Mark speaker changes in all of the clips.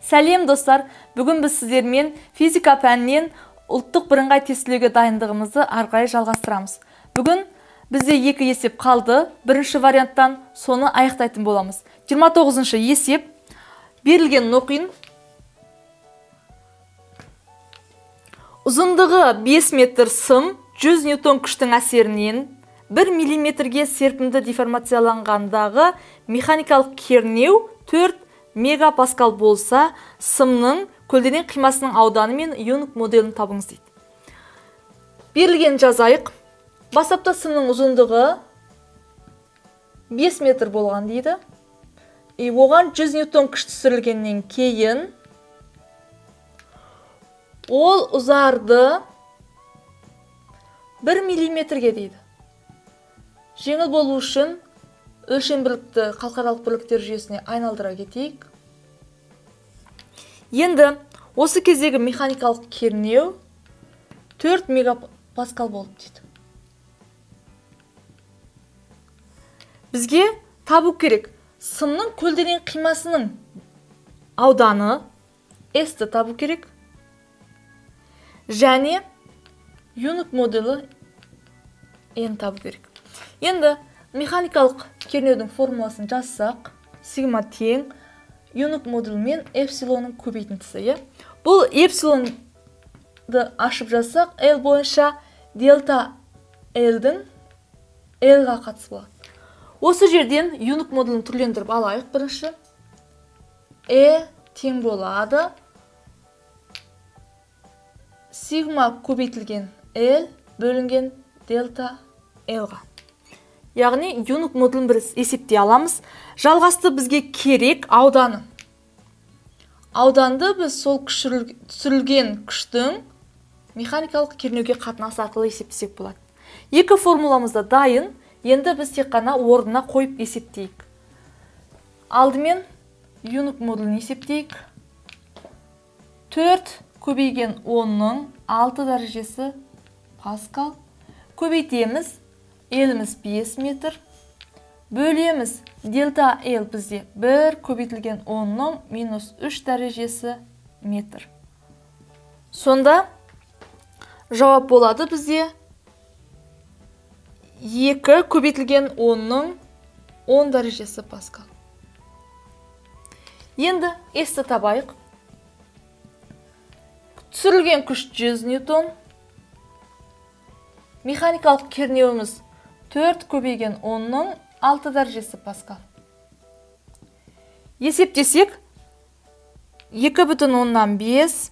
Speaker 1: Сәлем достар, бүгін біз сіздермен физика пәнінен ұлттық бірыңғай тестілеуге дайындығымызды ары қарай жалғастырамыз. Бүгін бізде екі есеп қалды, бірінші варианттан соны аяқтайтын боламыз. 29-шы есеп, берілген оқиын. Ұзындығы 5 метр сым 100 ньютон күштің әсерінен 1 миллиметрге серпімді деформацияланғандағы механикалық кернеу 4 мегапаскал болса, сымның көлденең қимасының ауданы мен Юнг моделін табыңыз дейді. Берілген жазайық. Бастапқы сымның ұзындығы 5 метр болған дейді. И оған 100 ньютон күш түсірілгеннен кейін ол ұзарды 1 миллиметрге дейді. Жеңіл болу үшін өлшем бірлікті халықаралық бірліктер жүйесіне айналдыра кетейік. Енді осы кездегі механикалық кернеу 4 мегапаскал болып дейді. Бізге табу керек сымның көлденең қимасының ауданы S-ті табу керек. Және Юнг моделі N табу керек. Енді механикалық кернеудің формуласын жазсақ, сигма тең Юнг моделі мен эпсилонның көбейтіндісі, иә? Бұл эпсилонды ашып жазсақ, L бойынша дельта L-дің L-ға қатысы болады. Осы жерден Юнг моделін түрлендіріп алайық бірінші. E тең болады сигма көбейтілген L бөлінген дельта L-ға. Яғни Юнг моделін біз есептей аламыз. Жалғасты бізге керек ауданы. Ауданды біз сол түсірілген күштің механикалық кернеуге қатынасы арқылы есептесек болады. Екі формуламыз да дайын. Енді біз тек қана орнына қойып есептейік. Алдымен Юнг моделін есептейік. 4 көбейген 10-ның 6 дәрежесі паскал. Көбейтеміз. L-іміз 5 метр. Бөлеміз. Дельта L бізде 1 көбейтілген 10-ның минус 3 дәрежесі метр. Сонда жауап болады бізде 2 көбейтілген 10-ның 10 дәрежесі паскал. Енді S-ті табайық. Түсірілген күш 100 ньютон. Механикалық кернеуіміз 4 көбейген 10-ның 6 дәрежесі паскал. Есептесек, 2,5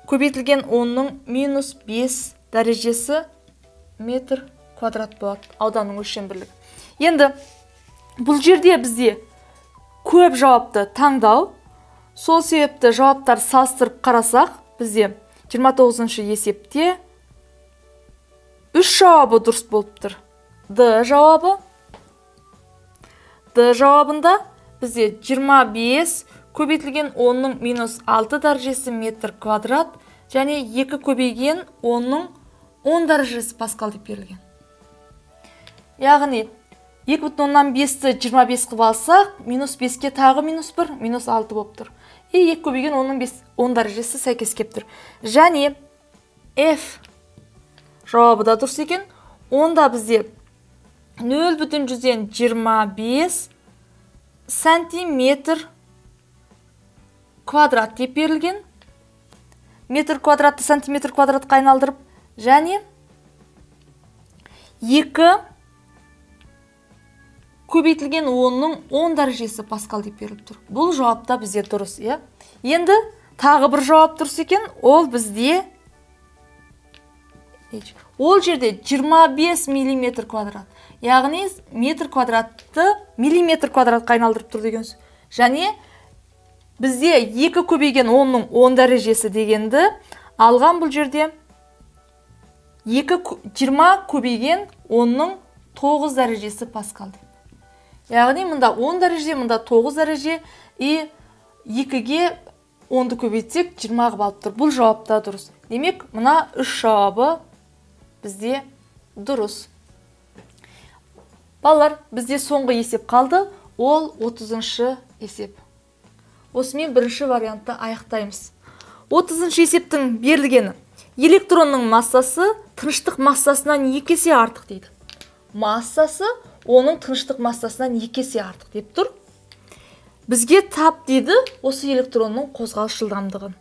Speaker 1: көбейтілген 10-ның минус 5 дәрежесі метр квадрат болады, ауданның өлшем бірлігі. Енді бұл жерде бізде көп жауапты таңдау, сол себепті жауаптар салыстырып қарасақ, бізде 29-шы есепте 3 жауабы дұрыс болып тұр. Д жауабы. Д жауабында бізде 25 көбейтілген 10-ның минус 6 дәрежесі метр квадрат және 2 көбейген 10-ның 10 дәрежесі паскал деп берілген. Яғни 2,5-ті 25 қылып алсақ, минус 5-ке тағы минус 1, минус 6 болып тұр. И 2 көбейген 10-ның 10 дәрежесі сәйкес келіп тұр. Және F жауабы да дұрыс екен. Онда бізде 0,25 сантиметр квадрат деп берілген. Метр квадратты сантиметр квадратқа айналдырып, және 2 көбейтілген 10-ның 10 дәрежесі паскал деп беріліп тұр. Бұл жауапта бізде дұрыс, иә? Енді тағы бір жауап дұрыс екен, ол бізде ол жерде 25 миллиметр квадрат. Яғни метр квадратты миллиметр квадратқа айналдырып тұр деген сөз. Және бізде 2 көбейген 10-ның 10 дәрежесі дегенді алған бұл жерде 20 көбейген 10-ның 9 дәрежесі паскал деп. Яғни мұнда 10 дәреже, мұнда 9 дәреже, и 2-ге 10-ды көбейтсек 20 қылып алып тұр. Бұл жауап та дұрыс. Демек, мына 3 жауабы бізде дұрыс. Балалар, бізде соңғы есеп қалды, ол 30-шы есеп. Осымен бірінші вариантты аяқтаймыз. 30-шы есептің берілгені. Электронның массасы тыныштық массасынан 2 есе артық дейді. Массасы оның тыныштық массасынан 2 есе артық деп тұр. Бізге тап дейді осы электронның қозғалыс жылдамдығын.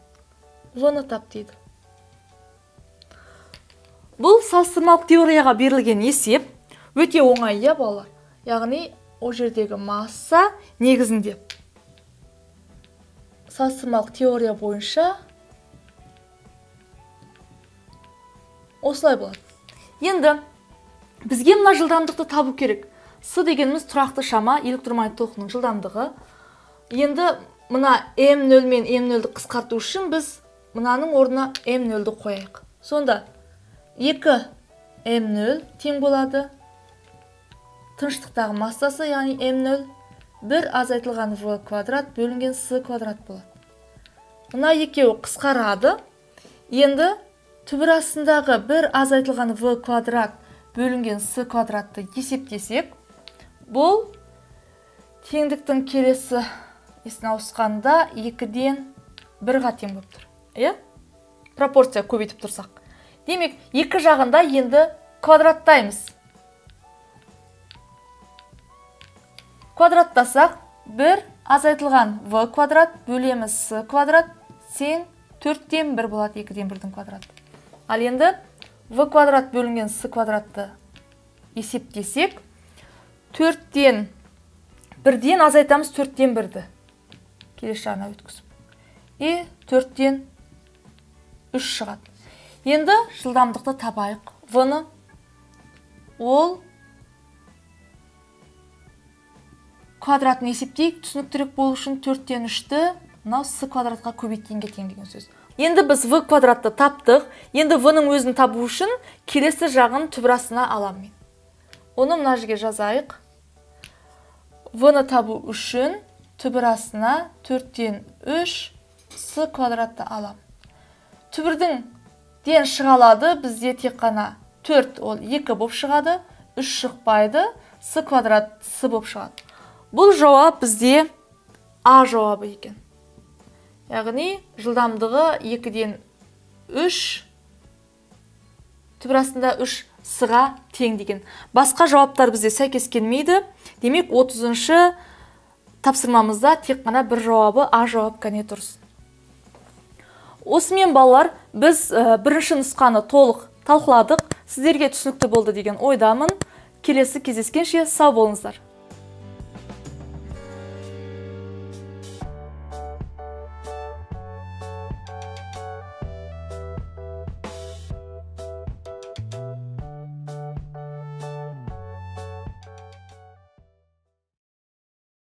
Speaker 1: В-ны тап дейді. Бұл салыстырмалық теорияға берілген есеп. Өте оңай, иә, балалар? Яғни, ол жердегі масса негізінде салыстырмалық теория бойынша осылай болады. Енді бізге мына жылдамдықты табу керек. С дегеніміз тұрақты шама, электромагнит толқынының жылдамдығы. Енді мына М0 мен М0-ді қысқарту үшін біз мынаның орнына М0-ді қояйық. Сонда 2 М0 тең болады. Тыныштықтағы массасы, яғни М0, 1 азайтылған В квадрат бөлінген С квадрат болады. Мына екеуі қысқарады. Енді түбір астындағы 1 азайтылған В квадрат бөлінген С квадратты есептесек, бұл теңдіктің келесі есін ауысқанда 2-ден 1-ға тең болып тұр. Иә? Пропорция көбейтіп тұрсақ. Демек, екі жағында енді квадраттаймыз. Квадраттасақ, 1 азайтылған В квадрат бөлеміз С квадрат тең 4-тен 1 болады, 2-ден 1-дің квадраты. Ал енді В квадрат бөлінген С квадратты есептесек, 4-тен 1-ден азайтамыз 4-тен 1-ді. Келесі жағына өткізіп. И 4-тен 3 шығады. Енді жылдамдықты табайық. В-ны ол квадратын есептейік, түсініктірек болу үшін 4-тен 3-ті мынау С квадратқа көбейткенге тең деген сөз. Енді біз В квадратты таптық. Енді В-ның өзін табу үшін келесі жағын түбір астына аламын мен. Оны мына жерге жазайық. В-ны табу үшін түбір астына 4-тен 3 С квадратты аламын. Түбірдің ден шыға алады, бізде тек қана 4, ол 2 болып шығады, 3 шықпайды, С квадрат С болып шығады. Бұл жауап бізде А жауабы екен. Яғни жылдамдығы 2-ден 3, түбір астында 3 С-ға тең деген. Басқа жауаптар бізде сәйкес келмейді. Демек, 30-шы тапсырмамызда тек қана бір жауабы А жауап кәне тұрсын. Осымен балалар, біз бірінші нұсқаны толық талқыладық. Сіздерге түсінікті болды деген ойдамын. Келесі кездескенше сау болыңыздар.